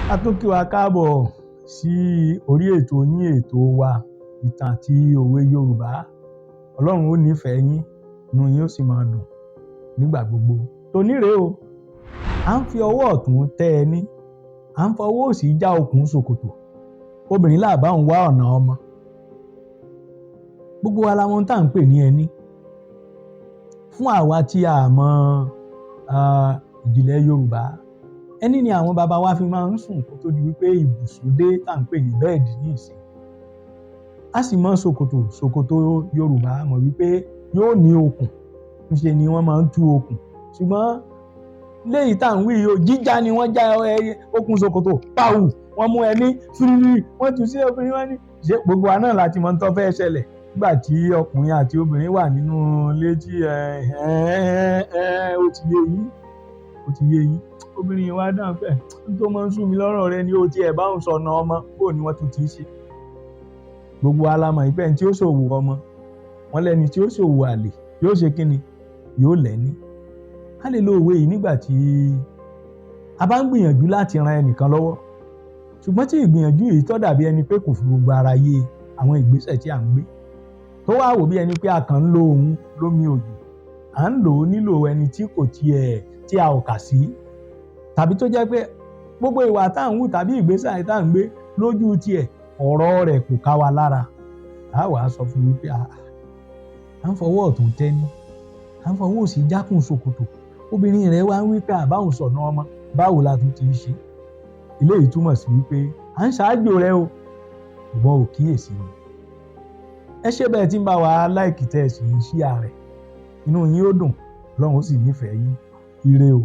A tún kí wa káàbọ̀ sí orí ètò yín, ètò wa, ìtàn àti òwe Yorùbá. Ọlọ́run ó nífẹ̀ẹ́ yín, inú yín ó sì máa dùn nígbà gbogbo. Tòní rèé o, à ń fi ọwọ́ ọ̀tún tẹ́ ẹní, à ń fọwọ́ òsì já okùn ṣòkòtò. Obìnrin là bá ń wá ọ̀nà ọmọ. Gbogbo wa la mọ̀ ohun tá à ń pè ní ẹní. Fún àwa tí a mọ ìjìnlẹ̀ Yorùbá, ẹní ni àwọn baba wa fi máa ń sùn kó tó di wípé ibùsùn dé tá à ń pè ní bẹ́ẹ̀dì ní ìsìn. A sì mọ ṣòkòtò, ṣòkòtò Yorùbá mọ̀ wípé yóò ní okùn, ńṣe ni wọ́n máa ń tú okùn. Ṣùgbọ́n léyìí tá à ń wí yìí o, jíjá ni wọ́n já okùn ṣòkòtò, pàwù, wọ́n mú ẹní fírírí, wọ́n tú sí obìnrin wọn ní. Ṣé gbogbo wa náà láti mọ ohun tó fẹ́ ṣẹlẹ̀ nígbà tí ọkùnrin àti obìnrin wà nínú ilé tí ó ti yé yín, ó ti yé yín. Obìnrin yẹn wá dáhùn pé n tó máa ń sú mi lọ́rọ̀ rẹ ni ó ti ẹ̀ bá òun sọ̀nà ọmọ, bó ni wọ́n tún ti ṣe. Gbogbo wa la mọ̀ pé ẹni tí ó ṣòwò ọmọ, wọ́n lẹ́ni tí ó ṣòwò àlè yóò ṣe kíni, yóò lẹ́ní. A lè lo òwe yìí nígbà tí a bá ń gbìyànjú láti ran ẹnìkan lọ́wọ́, ṣùgbọ́n tí ìgbìyànjú yìí tó dàbí ẹni pé kò fi gbogbo ara yé àwọn ìgbésẹ̀ tí à ń gbé, tó wá wò bí ẹni pé a kàn ń lo òun lómi òjò, à ń lò ó nílò ẹni tí kò tiẹ̀ tí a ò kà sí, tàbí tó jẹ́ pé gbogbo ìwà tá à ń hù tàbí ìgbésẹ̀ tá à ń gbé lójú tiẹ̀, ọ̀rọ̀ rẹ̀ kò ká wa lára. A wàá sọ fún wípé à ń fọwọ́ ọ̀tún tẹ́ni, à ń fọwọ́ òsì jákùn ṣòkòtò. Obìnrin rẹ̀ wá ń wí pé àbáhùn sọ̀nà ọmọ, báwo la tún ti ṣe? Eléyìí túmọ̀ sí wípé à ń ṣáájú rẹ o, ṣùgbọ́n ò kíyèsí ni. Ẹ ṣé bẹ́ẹ̀ tí ń bá wa like, tẹ́ ẹ sì ń share rẹ̀. Inú yín ó dùn, Ọlọ́run ó sì nífẹ̀ẹ́ yín. Ire o.